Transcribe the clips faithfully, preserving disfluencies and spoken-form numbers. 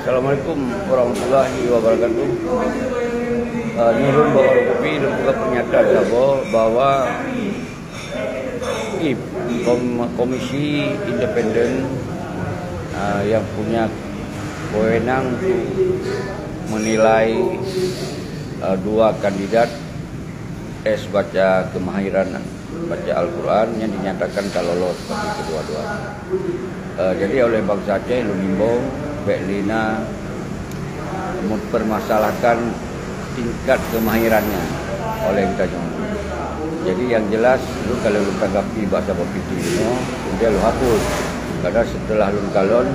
Assalamualaikum warahmatullahi wabarakatuh. Uh, nyoe lôn bawa kopi dan juga pernyataan saboh bahwa I P, kom-, komisi independen, uh, yang punya wewenang untuk menilai, uh, dua kandidat tes baca kemahiran baca Al-Quran yang dinyatakan ka lolos bagi kedua-dua. Eh, jadi oleh bansa Aceh lôn himbau bèk lé na mempermasalahkan tingkat kemahirannya oleh geutanyoe. Jadi yang jelas lôn ka lôn tanggapi bak saboh video nyoe, kemudian lôn hapus. Karena setelah lôn kalon,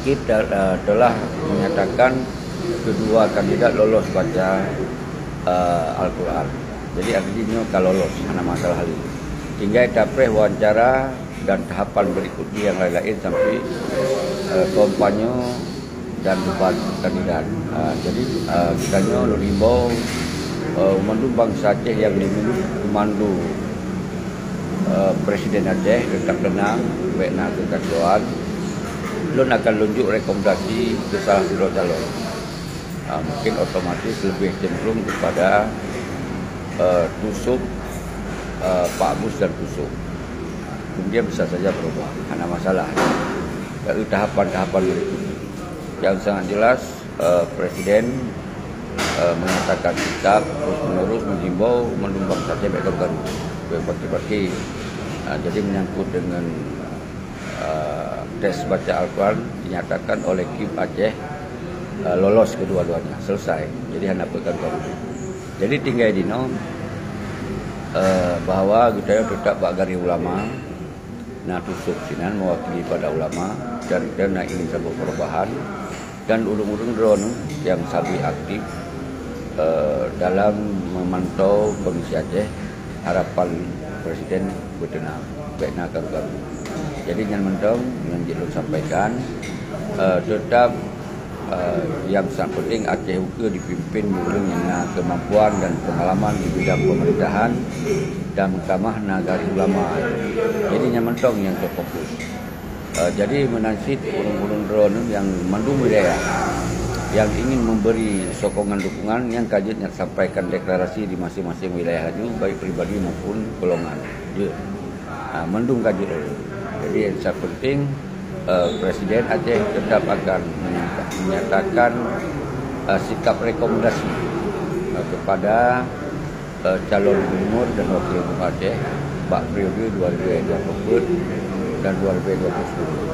kita, eh, telah menyatakan kedua kandidat lolos baca, eh, Al-Quran. Jadi artinya ka lolos, hana masalah lé. Tinggai tapreh wawancara dan tahapan berikutnya yang lain-lain sampai, eh, kampanye dan debat kandidat. Eh, jadi, eh, geutanyoe lôn himbau, eh, mandum bansa Aceh yang dimiliki komando, eh, Presiden Aceh tetap tenang, bèk na kekacauan. Lôn akan lôn jok rekomendasi ke salah sidroe calon. Ah, mungkin otomatis lebih cenderung kepada, eh, Tusuk, eh, Pak Mus dan Tusuk. Kemudian bisa saja berubah, hana masalah. Dari tahapan-tahapan berikutnya. Yang sangat jelas, eh, Presiden, eh, menyatakan sikap terus-menerus menghimbau mandum bansa Aceh bèk garu-garu, bèk parti-parti. Ah, jadi menyangkut dengan, eh, tes baca Al-Quran dinyatakan oleh K I P Aceh, eh, lolos kedua-duanya, selesai. Jadi hana pegang garu. Jadi tinggai dinoe, eh, bahwa geutanyoe tetap bak garis ulama, na Tusuk sinan mewakili pada ulama dan geutanyoe na ingin saboh perubahan dan ureueng-ureueng droeneuh yang sabe aktif, eh, dalam memantau kondisi Aceh, harapan Presiden beuteunang, bèk na garu-garu. Jadi nyan mantong nyang jeuet lôn sampaikan, eh, tetap, eh, yang sangat penting Aceh ukeue dipimpin ureueng nyang na kemampuan dan pengalaman di bidang pemerintahan dan meutamah na garis ulama. Jadi nyan mantong nyang terfokus. Eh, jadi meunan cit ureueng-ureueng droeneuh nyang mandum wilayah yang ingin memberi sokongan dukungan nyang ka jeuet nyan sampaikan deklarasi di masing-masing wilayah laju, baik pribadi maupun golongan. Jeuet. Ha, mandum ka jeuet laju. Jadi yang terpenting, eh, Presiden Aceh tetap akan menyata-, menyatakan, eh, sikap rekomendasi, eh, kepada eh, calon gubernur dan wakil gubernur Aceh bak periode dua ribu dua puluh empat dan dua ribu dua puluh sembilan.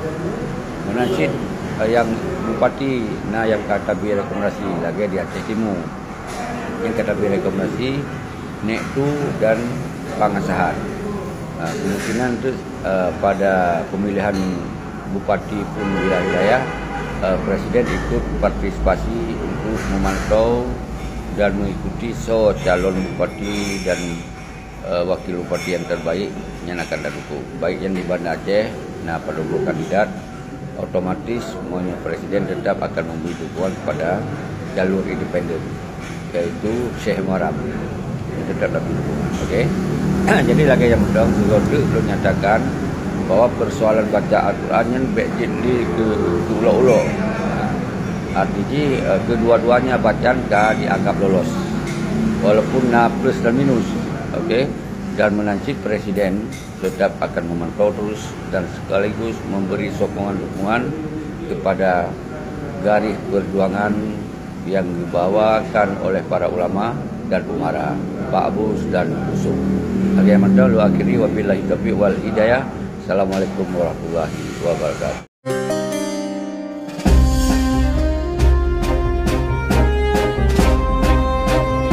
Meunan cit, eh, nyang bupati na nyang ka tabri rekomendasi lagèe di Aceh Timu. Nyang ka tabri rekomendasi Nek Tu dan Pangasahan. Eh, kemungkinan tu, eh, pada pemilihan bupati pun wilayah-wilayah, eh, Presiden ikut partisipasi untuk memantau dan mengikuti soe calon bupati dan, eh, wakil bupati yang terbaik yang akan didukung. Baik yang di Banda Aceh, na padum boh kandidat, otomatis meunyoe Presiden tetap akan memberi dukungan kepada jalur independen, yaitu Syekh Muharram. Tetap dapat dukungan. Okey. Jadi lagèe nyang mantong, sigoe teuk lôn nyatakan bahwa persoalan baca Al-Quran nyan bèk jeuet lé keu, keu ulok-ulok. Arti jih, eh, kedua-duanya bacaan ka dianggap lolos, walaupun na plus dan minus. Okey. Dan meunan cit Presiden tetap akan memantau terus dan sekaligus memberi sokongan dukungan kepada garis perjuangan yang dibawakan oleh para ulama dan umara, Pak Bus dan Usung. Lagèe mantong lôn akhiri, wabillahi taufiq wal hidayah. Assalamualaikum warahmatullahi wabarakatuh.